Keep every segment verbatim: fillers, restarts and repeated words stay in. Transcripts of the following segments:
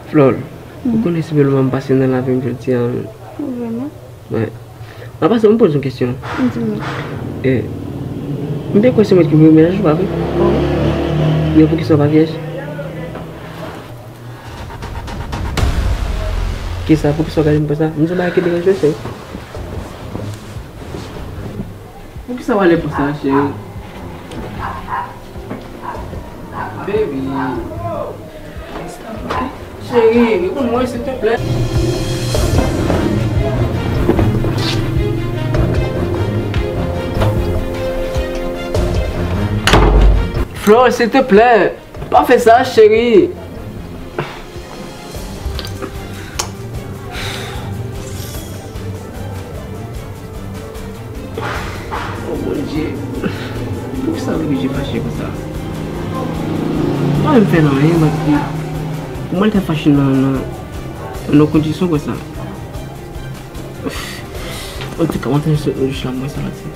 Flore, ou konnen se bèl moman m pase nan lavi m jodi a, wi. Ou vrèman? Wi. An pasan, m poze yon kesyon. Di m. E, m te kwè se mwen ki premye mennaj ou, pa vre? Wi. Men poukisa w pa vyèj? Kisa, poukisa w gade m konsa? M di w bagay ki deranje w, cheri. Poukisa w ale konsa, cheri? Baby. Cheri, reponn mwen, silteplè. Flore, silteplè. Pa fè sa, cheri. Oh, Bondye. Poukisa m oblije fache konsa? Pa menm fè l anyen, Matye. Kòman l ka fache nan, nan, nan yon kondisyon konsa? Antouka, m antre sot nan douch la, m wè sa l ap di.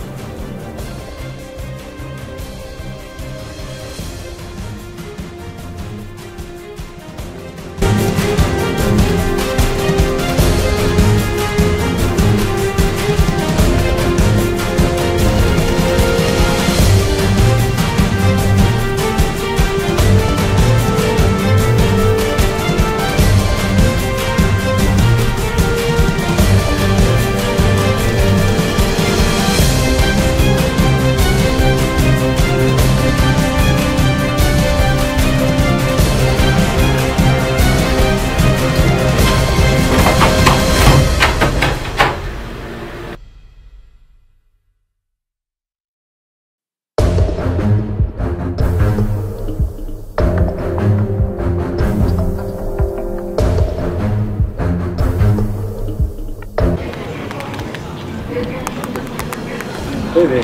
Bebe.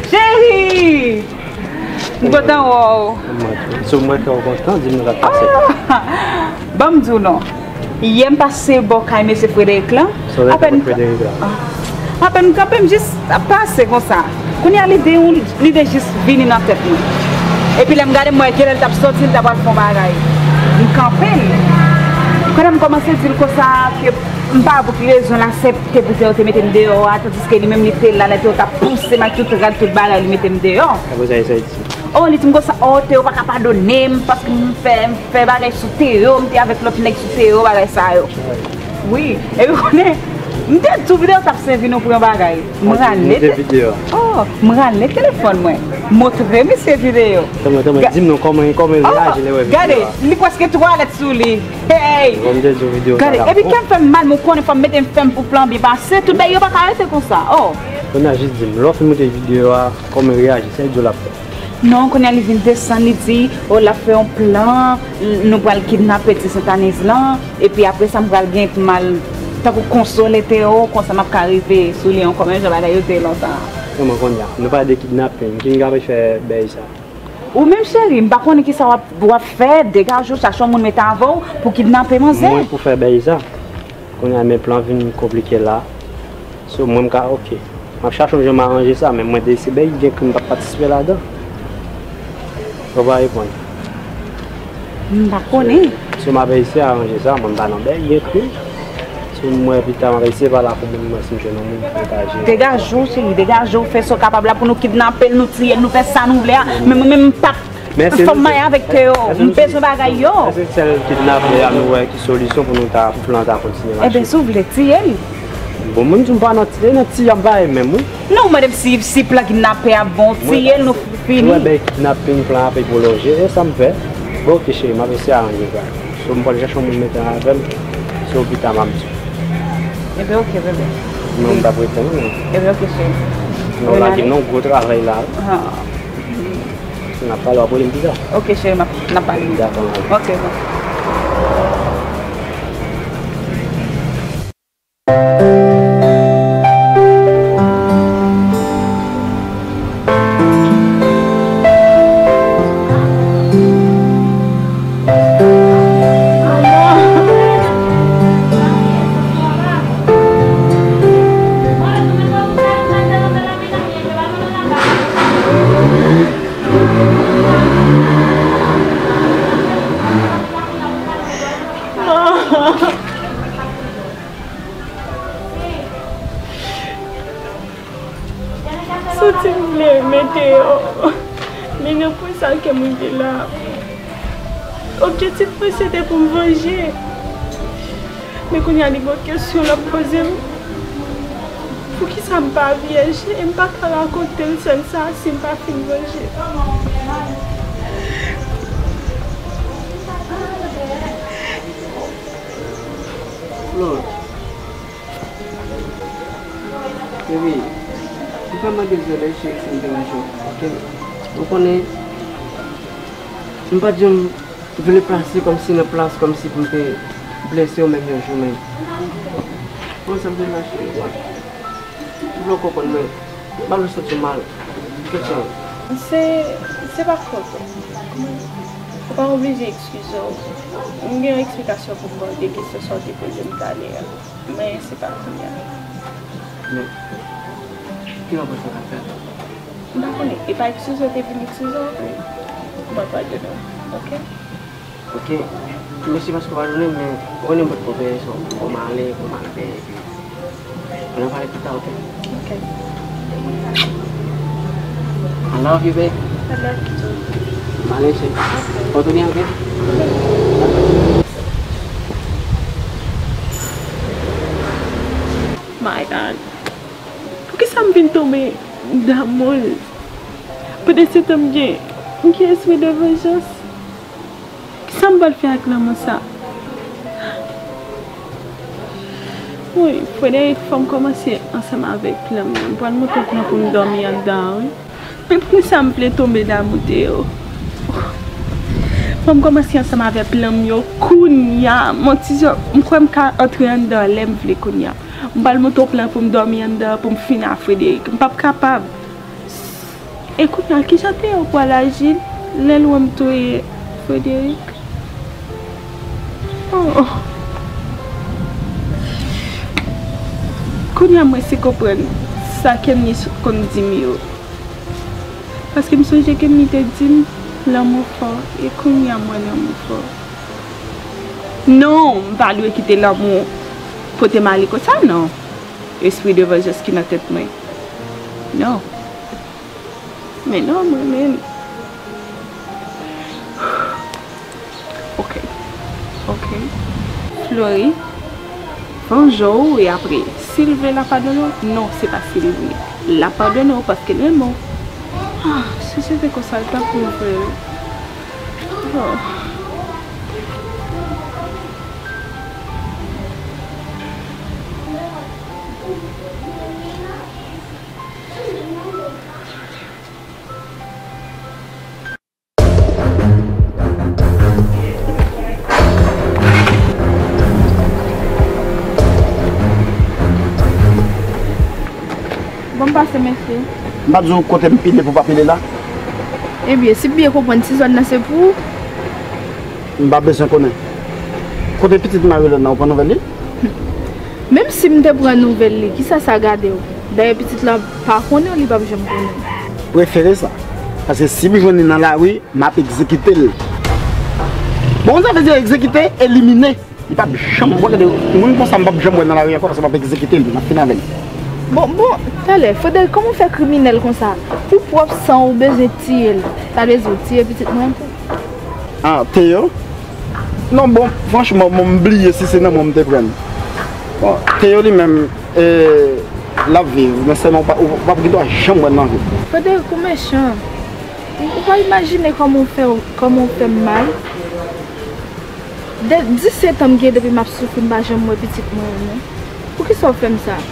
Cheri! M kontan wè w. Sou mwen fè w kontan, di m nou t ap pase. Ah! Ban m di w non. Yè m pase bò kay mesye Frederick lan. Apèn, apèn m kanpe, m jis ap pase konsa. Kounye a lide yon lide jis vini nan tèt mwen. Epi lè m gade m wè genlè l t ap sòti, l ta pral fè yon bagay. M kanpe l. Kounye a m kòmanse di l konsa ke m pa wè pou ki rezon l aksepte pou tè yo te mete m deyò a, tandiske li menm li te la lè tè yo t ap pouse m ak tout rad tout bagay li mete m deyò. Apre sa, e sa l di? Oh, li di m konsa, oh, tè yo pa ka padone m paske m fè, m fè bagay sou tè yo, m te avèk lòt nèg sou tè yo, bagay sa yo. Wi, epi konnen, m te di w videyo t ap sèvi nou pou yon bagay. M rale te-, oh, m rale telefòn mwen. Montre misye videyo. Tanmen, tanmen, di m non, kòman, kòman l reyaji lè wè videyo a? Gade, li prèske twalèt sou li. Hey! Gade, epi kè m fè m mal, men w konnen fò m mete m fè m pou plan byen pase. Tout bagay yo pa ka rete konsa. Oh! Kounye a jis di m, lè w fin moute videyo a, kòman l reyaji? Sa l di w l ap fè? Non, kounye a li vin desann, li di, oh, l ap fè yon plan, n-, nou pral kidnape ti Sentanez lan, epi apre sa m pral gen pou m al tankou konsole Teo, konsa m ap ka rive sou li ankò, menm jan bagay yo te ye lontan an. Kòman kounye a? Nou pale de kidnaping, ki n ka fè bèy sa? Ou menm cheri, m pa konnen kisa w ap, w ap fè, degaje w, chache yon moun mete avè w pou kidnape manzè. Mwen pou fè bèy sa? Kounye a men plan vin konplike la. So mwen m ka, ok. M ap chache yon jan m aranje sa, men mwen deside gen krim m p ap patisipe ladan. Ou pa reponn. M pa konnen. So m ap eseye aranje sa, mwen m pa nan bèy, gen krim. So m wè pita m ap eseye pale ak yon moun mwen si m jwenn yon moun pou nou ta jere. Degaje w cheri, degaje w, fè sa w kapab la pou nou kidnape l, nou tiye l, nou fè sa nou vle a. Men mwen menm m p ap Fò m mache avèk Teo. M bezwen bagay yo. Èske se sèl kidnape a nou wè ki solisyon pou nou ta, pou plan ta kontinye mache? Eben, si w vle, tiye l. Bon, mwen di m pa nan tiye, nan tiye ap bay menm, wi. Non, ou mande m si, si plan kidnape a bon, tiye l, nou fini. Mwen wè bèy kidnaping plan ap pwolonje, e sa m fè. Bon, ok, cheri, m ap eseye aranje sa. So, m pral chèche yon moun mete avè m. So, pita m ap di w. Eben, ok, bebe. Non, m p ap rete, non. Eben, ok, cheri. Non, lage m nan gwo travay la. Ah. N ap pale, w ap rele m pita. Ok, cheri, n ap, n ap pale. Dakò, m ale. Ok, bon. Sa ke m rive la, objektif mwen se te pou m vanje. Men kounye a li gon kesyon l ap poze m. Poukisa m pa vyèj e m pa ka rakonte l sèn sa a si m pa fin vanje? Florence. Baby, m pa mande dezole cheri si m deranje w, oke? Ou konnen, m pa t janm vle plase kòmsi nan plas kòmsi pou m te blese w menm yon jou menm. Bon, sa m te la cheri. M vle w konprann mwen. M pa vle w santi w mal. Kèt cheri. Se, se pa fòt ou. Ou pa oblije eskize w. M gen yon eksplikasyon pou m ba w de kesyon sa w te poze m talè a. Men se pa kounye a. Men, ki w panse w ka fè? M pa konnen. E pa eskize w te vin eskize w vre. Mwen padone w. Oke? Oke. Mèsi paske w padone m, men ou konnen m potko peye, so, fò m ale, fò m al peye, epi ann pale pita, oke? Oke. I love you, babe. I love you too. M ale, cheri. Fò tounen, oke? My God. Poukisa m vin tonbe damou l? Pandan se tan m gen, m gen espri de vanjans. Kisa m pral fè ak lanmou sa? Wi, Frederick, fò m kòmanse ansanm avèk plan m nan. M pral monte yon plan pou m dòmi anndan an, wi. Men poukisa m vle tonbe damou Theo? Fò m kòmanse ansanm avèk plan m yo kounye a. M on ti jan, m kwè m ka antre anndan lè m vle kounye a. M pral monte yon plan pou m dòmi anndan an, pou m fini ak Frederick. M p ap kapab. E kounye a, kijan Theo pral aji lè l wè m touye Frederick? Oh. Kounye a, mwen si konprann sa Kenny konn di m yo. Paske m sonje Kenny te di m, lanmou fò, e kounye a, m wè lanmou fò. Non, m pa dwe kite lanmou pote m ale konsa, non. Espri de vanjans ki nan tèt mwen. Non. Men non, mwen menm. Ok. Ok. Flori, vanje w e apre, si l vle l ap padone w? Non, se pa si l vle. L ap padone w paske l renmen w. Ah, si se te konsa, l t ap pran frè l. Oh. Bon, m pase, mesye. M pa di w kote m pile pou w pa pile la. Ebyen, si m byen konprann, ti zòn nan se pou ou? M pa bezwen konnen. Kote pitit Marilyn nan, ou pran nouvèl li? Menm si m te pran nouvèl li, kisa sa gade w? Dayè pitit la pa konnen w, li p ap janm konnen. Prefere sa. Paske si m jwenn li nan lari, m ap egzekite l. Bon, sa vle di egzekite, elimine. Li p ap janm, bon, gade, moun konsa m p ap janm wè nan lari ankò paske m ap egzekite l, m ap fini avè l. Bon, bon, talè, Frederick, kòman w fè kriminèl konsa? Pou pwòp san w bezwen tiye l. Sa vle di w tiye pitit mwen tou? Ah, Theo? Non, bon, franchman, bon, m bliye si se nan mwen m te pran l. Bon, Theo li menm, e, l ap viv, men sèlman w pa, w p ap gen dwa janm wè l nan vi m. Frederick, ou mechan. Ou, ou pa imajine kòman w fè, kòman w fè m mal. De disèt an m gen depi m ap soufri, m pa janm wè pitit mwen yo, non. Poukisa w fè m sa?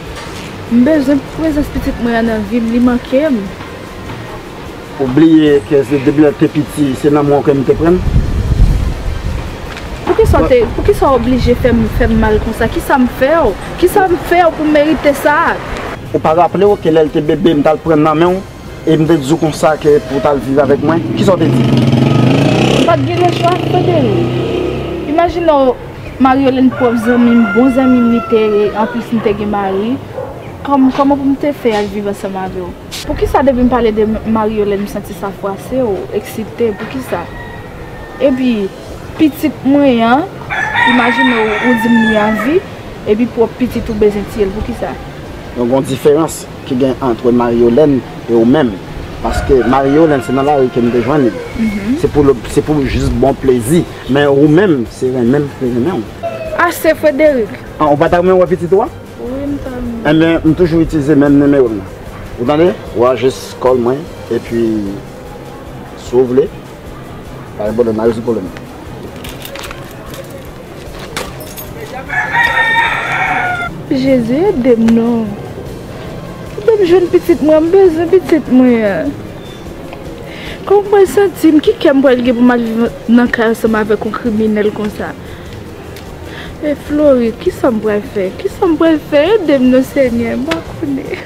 M bezwen prezans pitit mwen an nan vi m, li manke m. Ou bliye ke se depi lè l te piti, se nan men w ke m te pran l? Poukisa w te, poukisa w oblije fè m, fè m mal konsa? Kisa m fè w? Kisa m fè w pou m merite sa? Ou pa raple w ke lè l te bebe, m t al pran l nan men w? E m te di w konsa ke pou w t al viv avèk mwen, kisa w te di? M pa t gen lechwa, Frederick. Imajine w, Mariolène pwòp zanmi m, bon zanmi m li te ye, anplis m te gen mari. Kòm, kòman pou m te fè al viv ansanm avè w? Poukisa depi m pale de Mariolène, m santi sa fwase w, eksite, poukisa? Epi, pitit mwen an, imajine w, ou di m li an vi, epi pwòp pitit ou bezwen tiye l, poukisa? Donk, gon diferans ki gen ant Mariolène e ou menm. Paske Marie Yolande se nan lari ke m te jwenn li. Se pou, se pou jis bon plezi. Men ou menm, se renmen m te renmen w. Ase, Frederic. Ah, ou pa ta renmen wè pitit ou a? Wi, m ta renmen. Enben, m toujou itilize menm nimewo m nan. Ou tande? Ou a jis call mwen, epi si w vle, pa gen pwoblèm, n a rezoud pwoblèm nan. Jezi, ede m non. Ede m jwenn pitit mwen, m bezwen pitit mwen an. Kòman mwen santi m? Ki kè m pral gen pou m al viv nan kay ansanm avèk yon kriminèl konsa? E Flori, kisa m pral fè? Kisa m pral fè? Ede m non, Senyè, m pa konnen.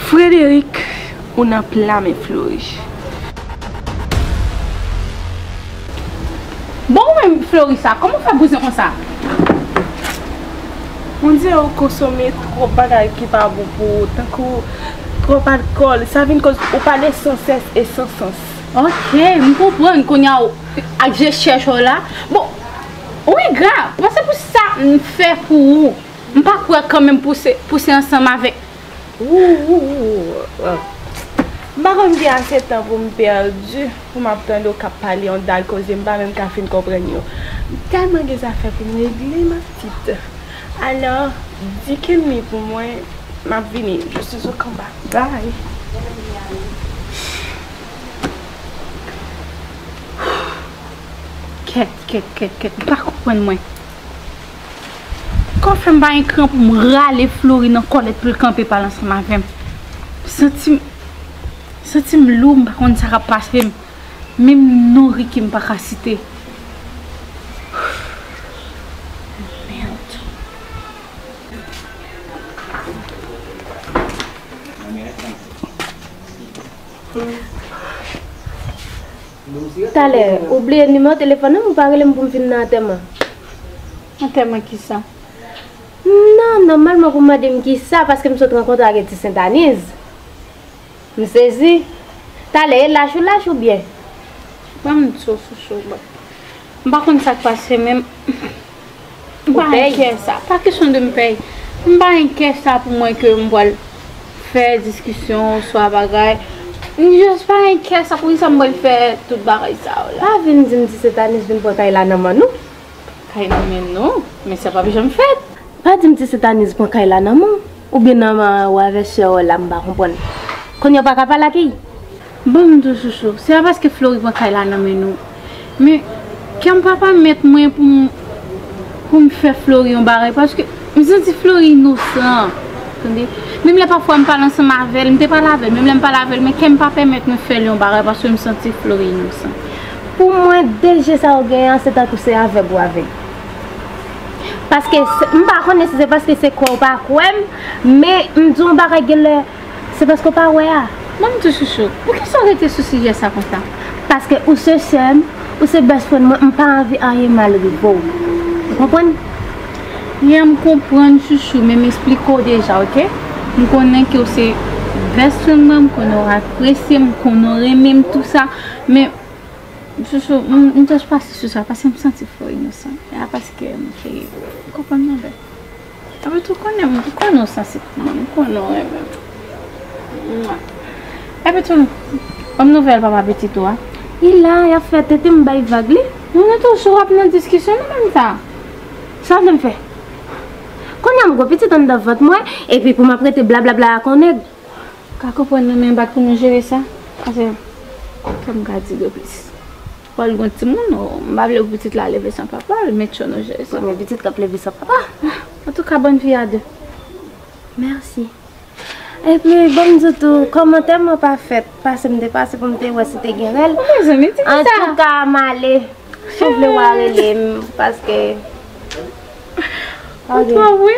Frederic, ou nan pla men Flori. Bon, ou menm Flori sa, kòman w fè bouzen konsa? Bondye, ou konsome twòp bagay ki pa bon pou ou, tankou twòp alkòl, sa vin koz ou pale san sès e san sans. Ok, m konprann kounye a w ak je chèch w la. Bon, ou engra, paske pou sa m fè pou ou, m pa kwè kanmenm pou se, pou se ansanm avèk Ou, ou, ou, ou. M pa konn gen ase tan pou m pèdi, pou m ap tande w k ap pale yon dal koze m pa menm ka fin konprann yo. M tèlman gen zafè pou m regle, ma petite. Alò, di Kenly pou mwen, m ap vini. Je suis au combat. Bye. Kèt, kèt, kèt, kèt. M pa konprann mwen. Kò fè m pa gen kran pou m rale Flori nan kòlèt pou l kanpe pale ansanm avè m. Santi m, santi m lou, m pa konn sa k ap pase m. Menm non Ricky m pa ka site. Mèd. Talè, ou bliye nimewo telefòn nan, ou pa rele m pou m vin nan antèman. Antèman kisa? Non, nòmalman pou mande m kisa, paske m sot rankontre ak Eti Sentaniz. M sezi. Talè, e lach ou lach oubyen? Ban m di w, Chouchou, bon. M pa konn sa k pase, men m pa gen kè sa. Pa kesyon de m pèy. M pa gen kè sa pou mwen ke m pral fè diskisyon, oswa bagay. M just pa gen kè sa, poukisa m pral fè tout bagay sa yo la? Pa vin di m ti Sentaniz vin pran kay la nan men nou. Kay nan men nou, men sa p ap janm fèt. Pa di m ti Sentaniz pran kay la nan men w, oubyen nan men w avè sè w la, m pa konprann. Kounye a w pa ka pale ak li? Ban m di w, Chouchou, se pa paske Flori pran kay la nan men nou. Men, kè m pa pèmèt mwen pou m, pou m fè Flori yon bagay, paske m santi Flori inosan. Tande? Menm lè pafwa m pale ansanm avè l, m te pale avè l, menm lè m pale avè l, men kè m pa pèmèt mwen fè l yon bagay, paske m santi Flori inosan. Pou mwen, de je sa w genyen an, se tankou se avèg ou avèg. Paske se, m pa konnen si se paske se kwè w pa kwè m, men m di w yon bagay genlè, se paske w pa wè a. Ban m di w, Chouchou, poukisa w rete sou sijè sa konsa? Paske ou se sè m, ou se best friend mwen, m pa anvi anyen mal rive w. Ou konprann? Yeah, m konprann, Chouchou, men m esplike w deja, ok? M konnen ke w se best friend mwen, m konnen w apresye m, m konnen w renmen m, tou sa, men Chouchou, m, m just pase sou sa, paske m santi Flori inosan. E a paske m te konprann mwen byen. Epi tou, konnen m, konnen w sansib pou mwen, m konnen w renmen m. Epi tou, ban m nouvèl papa pitit ou a. Li la, y ap fè tete m bay vag li. Nou, nou toujou ap nan diskisyon, nou menm sa. Sa w vle m fè? Kounye a m gwo pitit anndan vant mwen, epi pou m ap rete blablabla ak yon nèg. Ka konprann nan men bat pou nou jere sa. Paske, kòm m ka di de plis. Paul gon timoun, oh, m pa vle pou pitit la leve san papa l, men tchò nou jere sa. Premye pitit k ap leve san papa. Antouka, bòn vi a de. Mèsi. Epi, ban m di w tou, kòmantè mwen pa fèt, pase m te pase pou m te wè si te gen rèl. Mezanmi, ti fi sa. Antouka, m ale. Si w vle w a rele m, paske. Ou twò vre?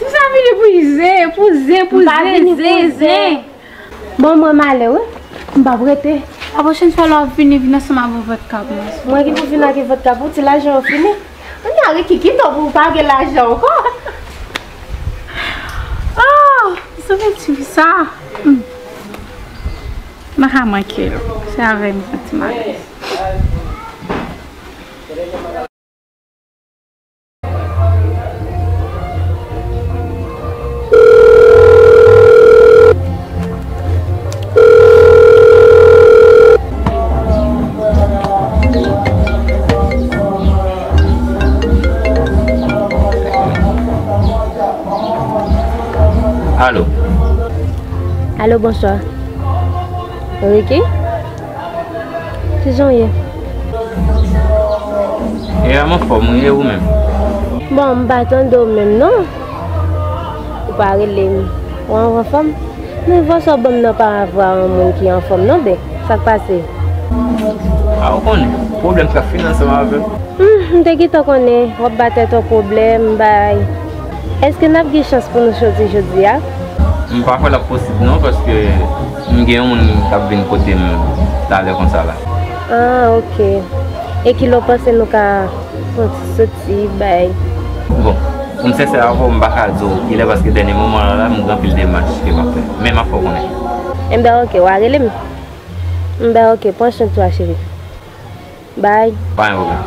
Ti sa vini pou zen, pou zen, pou zen, zen, zen. Bon, mwen m ale wi. M p ap rete. La pwochèn fwa lè w ap vini, vin ansanm avèk vòdka pou mwen. Mwen ki pou vin ak vòdka pou ti lajan yo fini. Mwen Ricky, kite w pou w pa gen lajan ankò. Oh, sa fè ti sa. Hmm. M pa ka manke l. Se avè m santi m alèz. Alo. Alo, bonswa. Ricky? Kijan w ye? E a, m anfòm, wi, e ou menm? Bon, m pa tande w menm, non. Ou pa rele m. Ou an anfòm? Men vwa sa w ban m nan pa vwa yon moun ki anfòm, non, ben. Sa k pase? A, ou konnen, pwoblèm k ap fini ansanm avè m. Hmm, m te gentan konnen w ap ba tèt ou pwoblèm, bay. Èske n ap gen chans pou nou soti jodi a? M pa kwè l ap posib non, paske m gen yon moun k ap vin kote m talè konsa la. Ah, ok. E kilè w panse nou ka fè yon ti soti, bay? Bon, pou m sensè avè w, m pa ka di w kilè, paske dènye moman an la, m gen anpil demach ke m ap fè. Men m ap fè w konnen. Enben, ok, w a rele m. Enben, ok, pran chan tou a, cheri. Bay. Pa gen pwoblèm.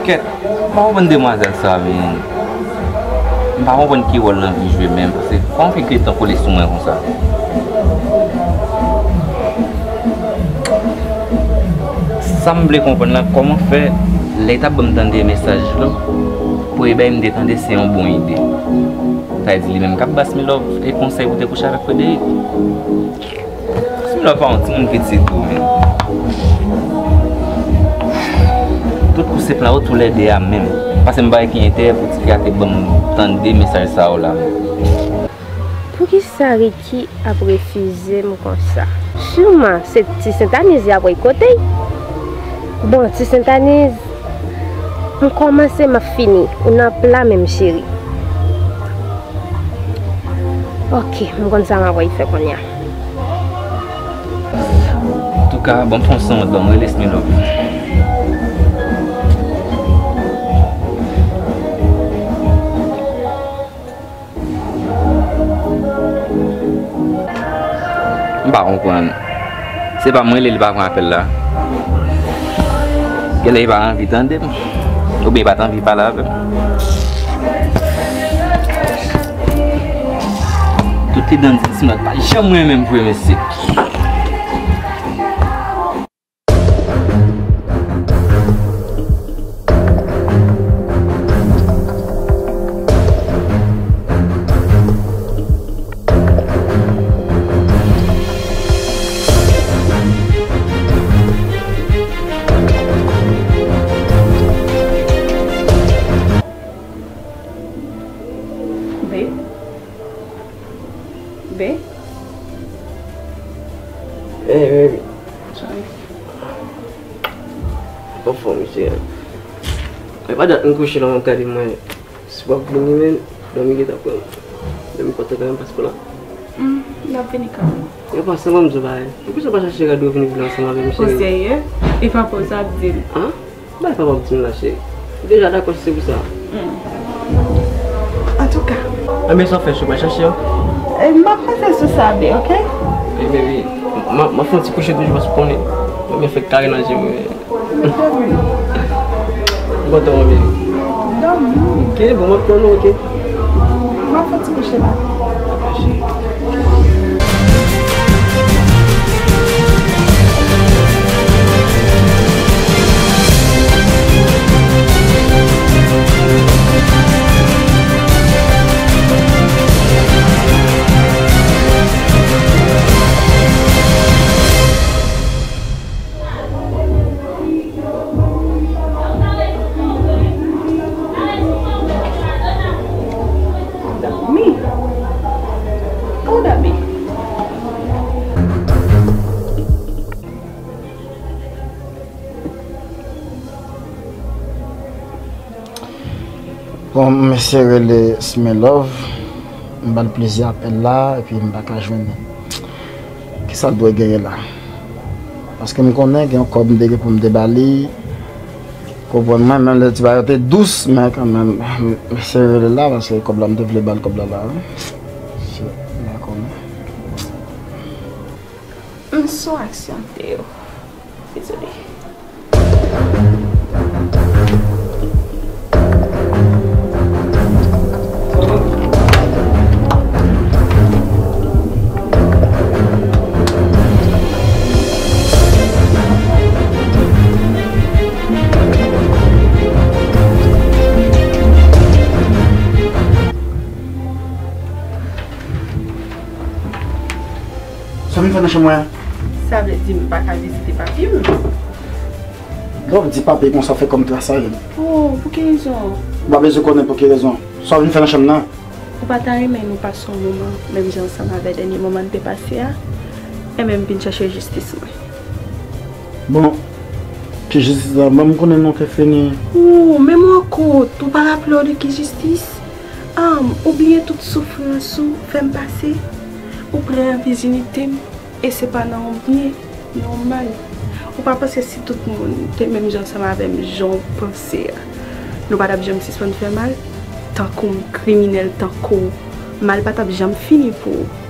Kèt, m pa konprann demwazèl sa, men. M pa konprann ki wòl l anvi jwe menm, paske kòman fè gentan kole sou mwen konsa? Sa m vle konprann la, kòman fè lè l t ap ban m tande mesaj la, premye bagay m te tande se yon bon ide. Sa vle di li menm k ap ba Smilove e konsèy pou te kouche avèk Frederick. Smilove pa yon timoun piti tou, men. Tout kou se plan yo toulède a menm. Paske m pa wè ki enterè pou tifi a te ban m tande mesaj sa yo la menm. Poukisa Ricky ap refize m konsa? Siman se ti Sentaniz y ap rekwote. Bon, ti Sentaniz, m kòmanse, m ap fini. Ou nan pla men m, cheri. Ok, m konn sa m ap fè kounye a. Antouka, ban m fè yon sonn, ban m rele Smilove. M pa konprann. Se pa mwen li, li pa pran apèl la. Genlè li pa anvi tande m. Oubyen li pa t anvi pale avè m. Tout li dan di m si m pa janm renmen m vre, mesye. Babe. Babe. Hey, baby. Sorry. Anfòm, mesye. E pa dat m kouche la, m ap gade mwen. Si w ap vini menm, dòmi gentan pran m. Dòmi kontan kanmenm paske w la. Hmm, l ap vini kanmenm. Yo pa sanble m di w bagay. Poukisa w pa chache rad ou vini vle ansanm avè m, cheri? Ou serye? E papa w sa ap di l? An? Bay papa w di m la, cheri. Ou deja dakò si se pou sa. Hmm. Antouka. Anben sa w fè, chou pa chache w? E, m ap panse sou sa, be, ok? E, baby, m ap, m ap fè yon ti kouche toujou paske w konnen. Mwen fèk kare nan je mwen. Mwen dòmi. Mwen kontan, mwen byen. Dòmi. Ok, bon, mwen pran nou, ok? Mwen fè ti kouche la. Bon, m eseye rele Smilove, m ba l plizyè apèl la, epi m pa ka jwenn li. Kisa l dwe genyen la? Paske m konnen gen yon kòb m te gen pou m te ba li. Konprann mwen, menm lè ti bagay yo te dous, men kanmenm, m sere l la, paske kòb la, m te vle ba l kòb la la, wi. Se, m pa konnen. M sou aksyon m te yo. Dezole. Sa w vin fè nan chanm mwen an? Sa vle di m pa ka vizite papi m? Lè w di papi konsa, w fè kòm trasay. Oh, pou ki rezon? Ou pa bezwen konnen pou ki rezon. Sa w vin fè nan chanm nan? Ou pa ta renmen nou pase yon moman, menm jan ansanm avè dènye moman n te pase a? Enben, m vin chèche jistis mwen. Bon, ki jistis la? Ban m konnen non, te fini. Oh, menm ankò, ou pa raple w de ki jistis? Ann, ou bliye tout soufrans ou fè m pase? Ou pran vizinite m? E se pa nan yon byen, nan yon mal. Ou pa panse si tout moun te menm jan ansanm avè m, jan w panse a, nou pa t ap janm sispann fè mal? Tankou m, kriminèl tankou w, mal pa t ap janm fini pou ou.